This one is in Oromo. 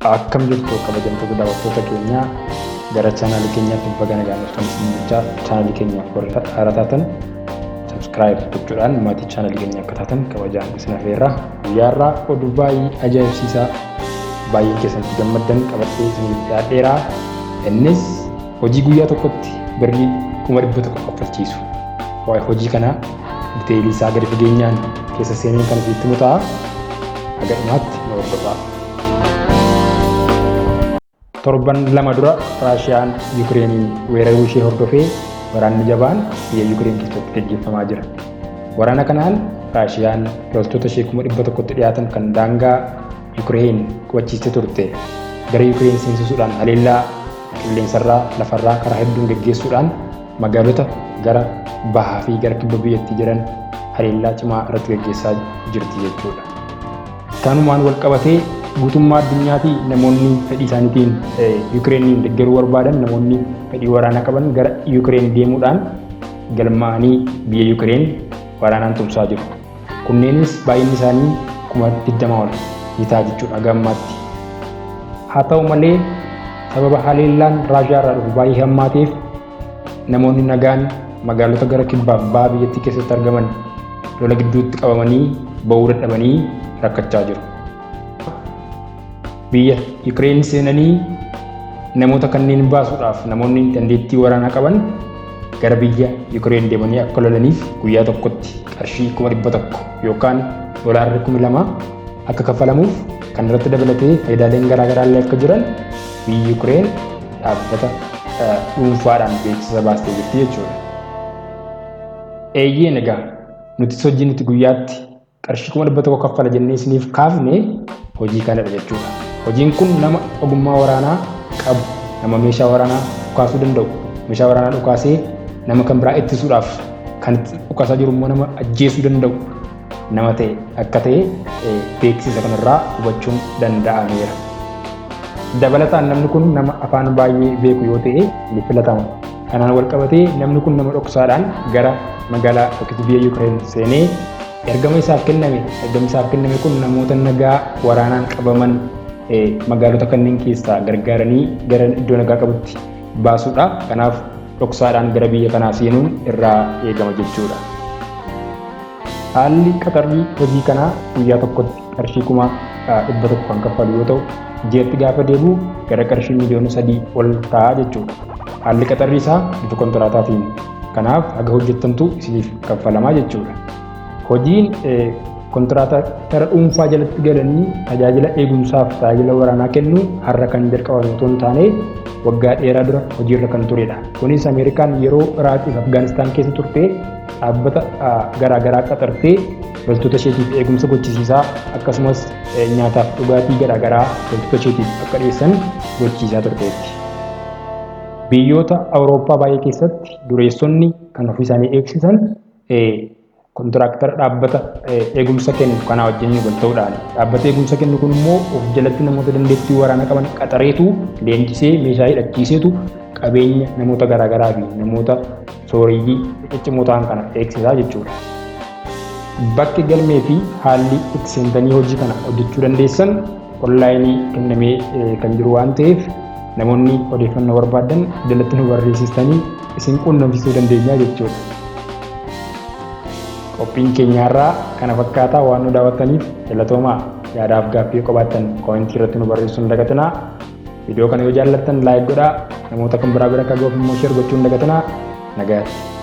Akkam jirtu kabajamtoota daawwattoota keenyaa, gara chaanaalii keenyaatti baga nagaan dhuftan isin jechaa, chaanaalii keenya warri haaraa taatan subscribe gochuudhaan maatii chaanaalii keenya akka taatan kabajaan isin afeerra. Guyyaa har'aa oduu baay'ee ajaa'ibsiisaa baay'een keessanitti gammaddan qabadhee isiniif dhiyaadheera. Innis hojii guyyaa tokkotti birrii 100,000 kaffalchiisu. Waa'ee hojii kanaa diteelii isaa gadi fageenyaan keessa seeneen kan isinitti himu ta'a. Haga dhumaatti nu hordofaa. Torban 2 dura Raashiyaan Yukireeniin weeraruu ishee hordofee waraanni jabaan biyya Yukireen keessatti gaggeeffamaa jira. Waraana kanaan Raashiyaan loltoota ishee 100,000tti dhiyaatan kan daangaa Yukireen qubachiistee turte gara Yukireen seensisuudhaan haleellaa qilleensarraa, lafarraa karaa hedduun gaggeessuudhaan magaalota gara bahaa fi gara kibba biyyattii jiran haleellaa cimaa irratti gaggeessaa jirti jechuudha. Kanumaan wal qabatee guutummaa addunyaatii namoonni fedhii isaaniitiin Yukireeniin deeggaruu barbaadan, namoonni fedhii waraanaa qaban gara Yukireen deemuudhaan galmaa'anii biyya Yukireen waraanaan tumsaa jiru. Kunneenis baay'inni isaanii 20,000 ol ni ta'a jechuudha haga ammaatti. Haa ta'u malee, sababa haleellaan Raashiyaa irraa dhufu baay'ee hammaateef namoonni nagaan magaalota gara kibbaaf baha biyyattii keessatti argaman lola gidduutti qabamanii ba'uu dadhabanii rakkachaa jiru. Biyya Yukireen seenanii namoota kanneen baasuudhaaf namoonni dandeettii waraanaa qaban gara biyya Yukireen deemanii akka lolaniif guyyaa tokkotti qarshii 100,000 yookaan doolaarri 2,000 akka kaffalamuuf, kan irratti dabalatee faayidaaleen garaagaraa illee akka jiran biyyi Yukireen dhaabbata dhuunfaadhaan beeksisa baastee jirti jechuudha. Eeyyeen, egaa nuti hojii nuti guyyaatti qarshii 100,000 kaffala jennee isiniif kaafne hojii kanadha jechuudha. Hojiin kun nama ogummaa waraanaa qabu, nama meeshaa waraanaa dhukaasuu danda'u, meeshaa waraanaa dhukaasee nama kan biraa ittisuudhaaf kan itti dhukaasaa jiru immoo nama ajjeesuu danda'u nama ta'e akka ta'e beeksisa kanarraa hubachuun danda'ameera. Dabalataan namni kun nama afaan baay'ee beeku yoo ta'e ni filatama. Kanaan wal qabatee namni kun nama dhoksaadhaan gara magaalaa yookiis biyya Yukireen seenee ergama isaaf kenname kun namoota nagaa waraanaan qabaman magaalota kanneen keessaa gargaaranii gara iddoo nagaa qabutti baasuudha. Kanaaf dhoksaadhaan gara biyya kanaa seenuun irraa eegama jechuudha. Haalli qaxarrii hojii kanaa guyyaa tokkotti qarshii 100,000 kan kaffalu yoo ta'u, ji'atti gaafa deebi'u gara qarshii miliyoona 3 ol ta'a jechuudha. Haalli qaxarrii isaa bifa kontiraataatiin. Kanaaf haga hojjettantu isiniif kaffalamaa jechuudha. Hojiin kontiraatara dhuunfaa jalatti galanii tajaajila eegumsaaf tajaajila waraanaa kennu har'a kan jalqabame otoo hin taane waggaa dheeraa dura hojiirra kan turedha. Kunis Ameerikaan yeroo Iraaqii fi Afgaanistaan keessa turte dhaabbata garaagaraa qaxartee loltoota isheetiif eegumsa gochisiisaa, akkasumas nyaataaf dhugaatii garaagaraa loltoota isheetiif akka dhiyeessan gochiisaa turteetti. Biyyoota Awurooppaa baay'ee keessatti dureessonni kan ofii isaanii eegsisan kontiraaktara dhaabbata eegumsa kennu kanaa wajjin wal ta'uudhaan. Dhaabbata eegumsa kennu kun immoo of jalatti namoota dandeettii waraanaa qaban qaxareetu leenjisee, meeshaa hidhachiiseetu qabeenya namoota garaagaraa fi namoota sooreyyii ciccimoo ta'an kana eegsisaa jechuudha. Bakki galmee fi haalli itti seentanii hojii kana hojjechuu dandeessan onlaayinii kennamee kan jiru waan ta'eef, namoonni odeeffannoo barbaadan jalatti nu barreessistanii isin quunnamsiisuu dandeenya jechuudha. Qophiin keenyaarraa kana fakkaataa. Waan nu daawwattaniif galatoomaa. Yaadaaf gaaffii qabaattan koomentii irratti nu barreessuu hin dagatinaa. Viidiyoo kana yoo jaallattan like godhaa, namoota kan biraa bira akka ga'uuf immoo share gochuu hin dagatinaa. Nagaatti.